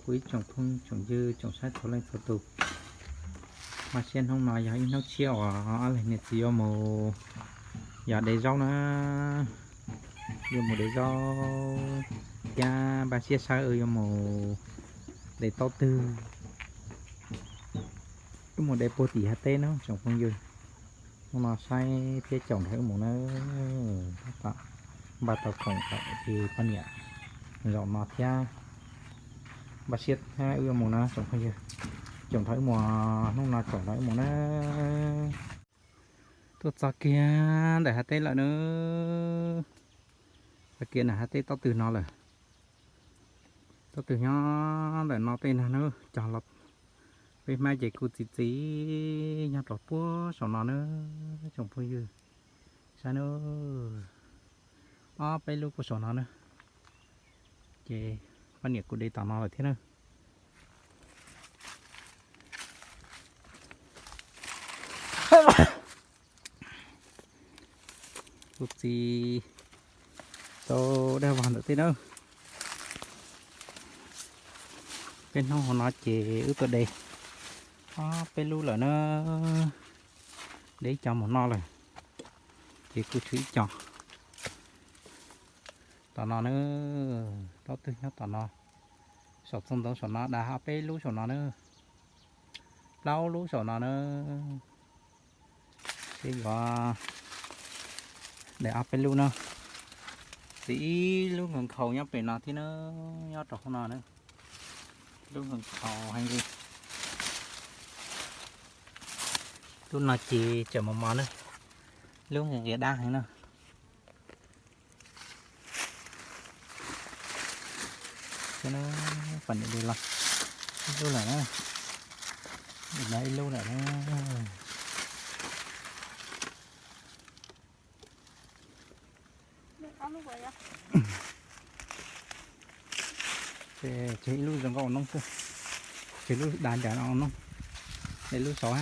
Kuv ib tsoom phooj tsoom ywg tsoom saib txhua leej txhua tus, mas siab hnub no yog ib hnub tshiab uas ob leeg niam txiv yuav mus yos de zaub na, yuav mus de zaub thiab npaj siab saib wb yuav mus de taub twg, wb mus de puag tim hav teb na tsoom phooj ywg. Hnub no saib thiab caum nrog wb mus na, tab tom npaj tau khoom tawm ces poj niam zaum no thiab npaj siab thiab wb yuav mus na tsoom phooj ywg. Caum nrog wb mus, hnub no caum nrog wb mus na. Tuaj txog kiag ntawm hav teb lawm na. Txog kiag ntawm hav teb taub twg no lawm. Taub twg nyob ntawm no tej no na, cog los peb hmab ces kuj txi txiv nyob rau puag saum no na tsoom phooj ywg. Saib na, ob peb lub puag saum no na. Ces poj niam kuj de tom no lawm thiab na. Kuj txi tau dab vog ntawm tej na. Peb hnub hauv no ces wb tuaj de ob peb lub lawm na. De ib co mus noj lawm, ces kuj tshuav ib co tom no na. Taub twg nyob tom no, saum txog ntoo saum no da ob peb lub saum no na, plaub lub saum no na. Seb yuav de ob peb lub na. Txiv ib lub nkhaus nkhaus nyob pem no thiab na, nyob rau hauv no na. Lub nkhaus nkhaus heev li. Lub no ces tseem mos mos na, lub nqhis nqhis dab heev na. Poj niam de los ib lub lawm na, no ib lub lawm na. Ces ib lub zoo nkauj ua noob xwb, ces lub dav ncaws no ua noob, es lub saud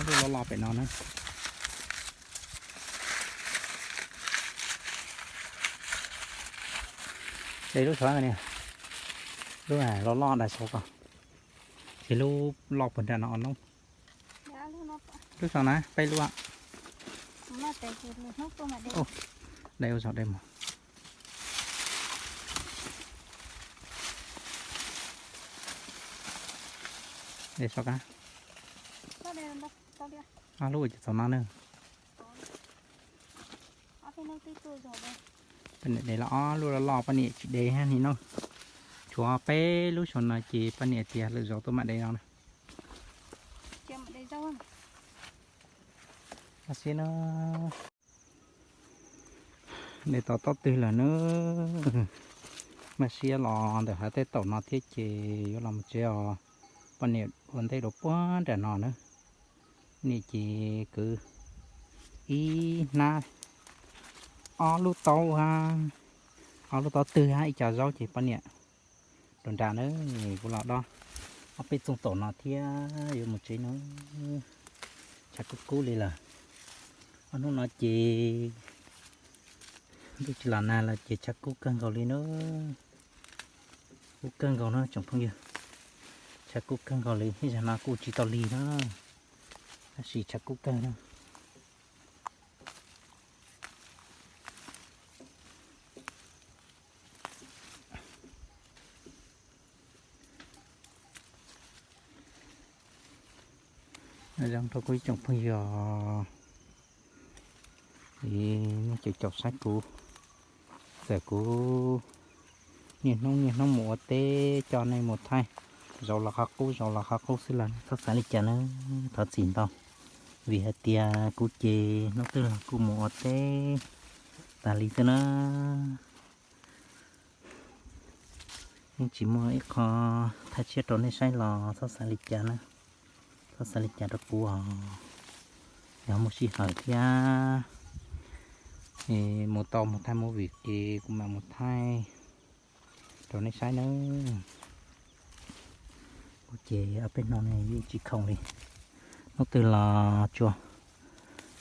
lub loj loj pem no na. Ces lub saud, lub loj loj dav saud ko, ces lub loj puag nram no ua noob. Lub saud na peb lub. Dai ua saum dai mus. Dai saud kab. Ob lub ces txaus no na. Poj niam de los ob lub loj loj poj niam tsis de ni no. Tshuav peb lub saum no ces poj niam tias lwm zaus tuaj mam de no na. Maj siab na. De tau taub twg lawm na. Maj siab los ntawm hav teb taum no thiab ces yuav los mus tsev os. Poj niam ua ntej rau puag nram no na. Niam ces kwv ib hnab ob lub taub, ob lub taub twg hab ib co zaub ces poj niam rau nram na. Kuv los dob ob peb txooj taum no thiab yuav mus tsev na. Tshav kub kub li lawm. Ob hnub no ces ntuj tsis los nag lawm ces tshav kub kawg nkaus li na. Kub kawg nkaus na tsoom phooj ywg. Tshav kub kawg nkaus li, ib zaug no kuj tsis tau lig na, tab sis tshav kub kawg na. Zoo rau kuv ib tsoom phooj ywg, nej caum caum saib kuv, txawm kuv niaj hnub niaj hnub mus ua teb coj nej mus thaij, zaum los qhov qub zaum los qhov qub xwb los txhob xav li cas na, thov txim ntau. Vim hais tias kuv ces hnub twg los kuj mus ua teb tas li xwb na. Yeej tsis muaj ib qho thaj tshiab rau nej saib los txhob xav li cas na, txhob xav li cas rau kuv os. Yog muaj sij hawm thiab mus tau mus thaij movie ces kuv mam mus thaij rau nej saib nawb. Kuv ces ob peb hnub no yeej tsis khoom li, hnub twg los tsuas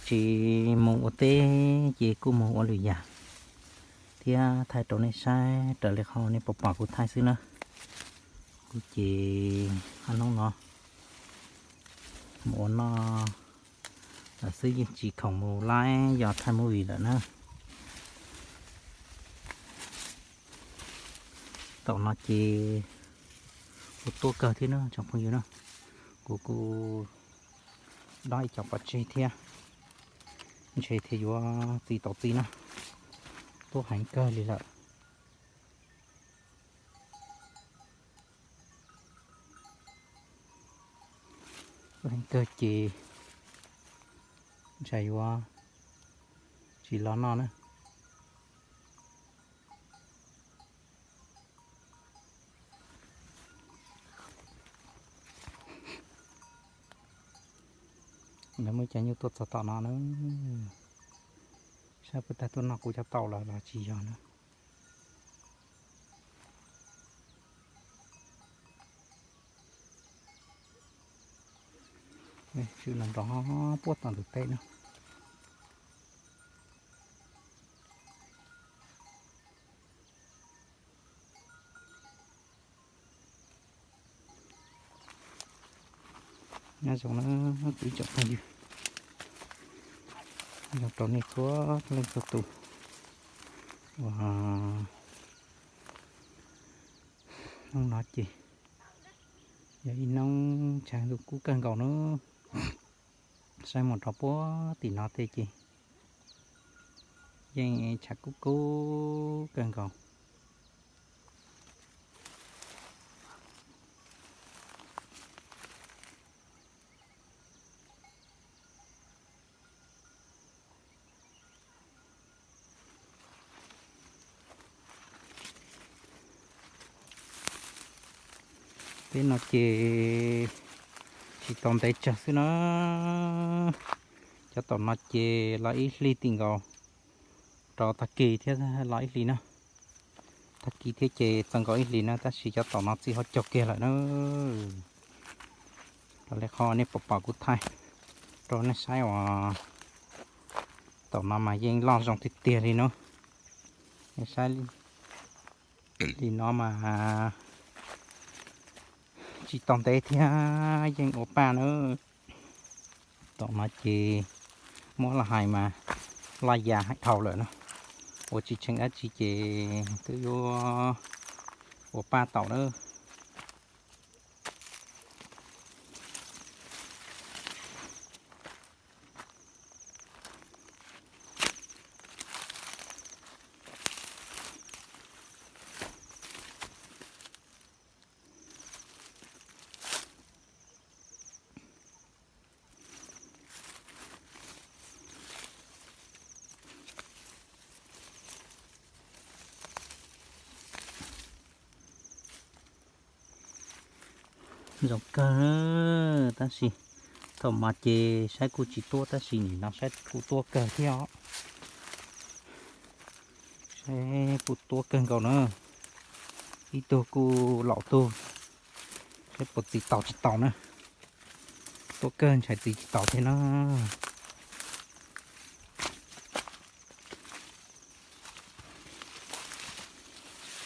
tsis mus ua teb ces kuj mus ua lwm yam. thiab thaij rau nej saib raws li qhov nej pom pom kuv thaij xwb na. Kuv ces hnub no mus ua noj lawm xwb, yeej tsis khoom mus live yog thaij movie lawm na. Tom no ces kuv tuaj kawg thiab na tsoom phooj ywg na. Kuv kuj dob ib co pov tseg thiab, ntshe thiaj yuav txi tau txiv na. Tuaj heev kawg li lawm. Tuaj heev kawg ces ntshe yuav tsis los noj na. Lawv muaj cov nyuj tuaj txog tom no na, saib puas tag tuaj noj kuv cov taum los los tsis yog na. Tswm no nrov puag tom ntug teb no. Nyob zoo na kuv ib tsoom phooj ywg, nyob zoo rau nej txhua leej txhua tus uas hnub no ces yog ib hnub tshav ntuj kub kawg nkaus na. Saib mus rau puag tim no tej ces yeej tshav kub kub kawg nkaus. Teb no ces tsis tau ntev tsawg xwb na. Cov tom no ces los ib hlis tim nkaus, rau tag kis thiab los ib hlis na. Tag kis thiab ces txog nkaus ib hlis na, tab sis cov tom no txi ho cog kiag lawm na. Raws li qhov nej pom pom kuv thaij rau nej saib uas tom no mas yeej loj zoo tiag tiag li no. Nej saib li no mas tsis tau ntev thiab yeej ua paj na. Tom no ces muab los hais mas loj yam heev dhau lawm na. Ua tsis tsheej dab tsi ces twb yuav ua paj tau na. Zoo kawg, tab sis thaum mas ces saib kuj tsis tuab tab sis nim no saib kuj tuab kawg thiab os. Saib kuj tuab kawg nkaus na. Ib tug kuj laus tug, saib puas txiv taus tsis taus na. Tuab kawg ntshai txiv tsis taus thiab na.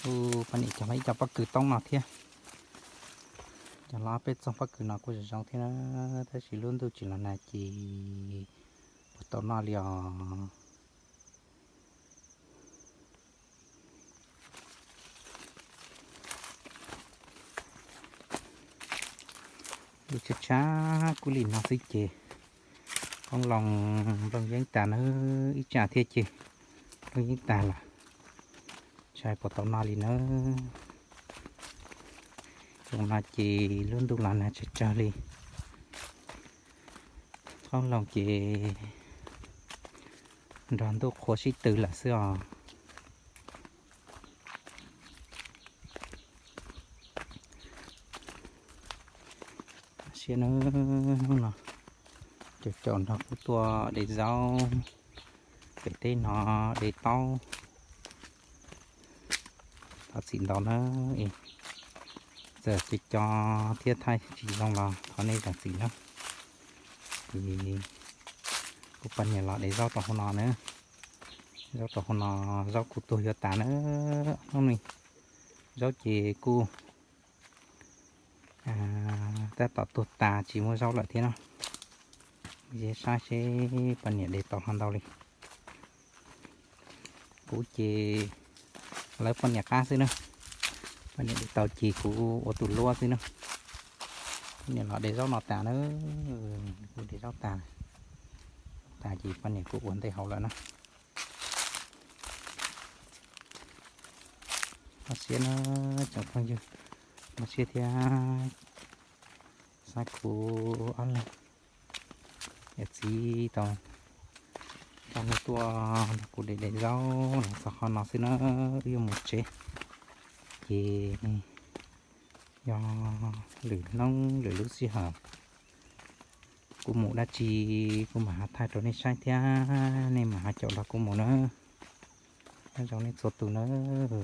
Kuj poj niam cog los ib co pob kws toob no thiab. Cog los peb txoog pob kws no kuj zoo zoo thiab na, tab sis lub ntuj tsis los nag ces puas tau noj li os. Lub tshav tshav kub li no xwb ces qoob loo nplooj yeeb tag na, ib tsam thiab ces nplooj yeeb tag lawm, ntshai puas tau noj li nawb. Zoo no ces lub ntuj los nag tsawg tsawg li, qoob loo ces nrog ntuj qhua sib tw lawm xwb os. Siab na, hnub no caum caum nrog kuv tuaj de zaub, pem teb no de taub. Thov txim ntau na, txawm co co thiab thaij tsis zoo los thov nej zam txim na. Ces kuv poj niam los de zaub tau hauv no na. Zaub rau hauv no, zaub kuj tuag yuav tas na. Hnub no zaub ces kuj tab tom tuag tas tsis muaj zaub lawm thiab no. Saib seb poj niam de tau ho ntau li. Kuv ces lawv poj niam qab xwb na. Poj niam de tau ces kuv ua tus luab xwb na. Poj niam los de zaub no tas na, kuv de zaub tas, tas ces poj niam kuj ua ntej hauv lawm na. Mob siab na tsoom phooj ywg, mob siab thiab. Xav kuv ob leeg yawm txiv tau coj hnub tuaj nrog kuv de de zaub los txog qhov no xwb na, wb yuav mus tsev. Ces yog lwm hnub lwm lub sij hawm kuv mus dab tsi kuv mam ho thaij rau nej saib thiab, nej mam ho caum nrog kuv mus na. Nyob zoo nej txhua tus nawb.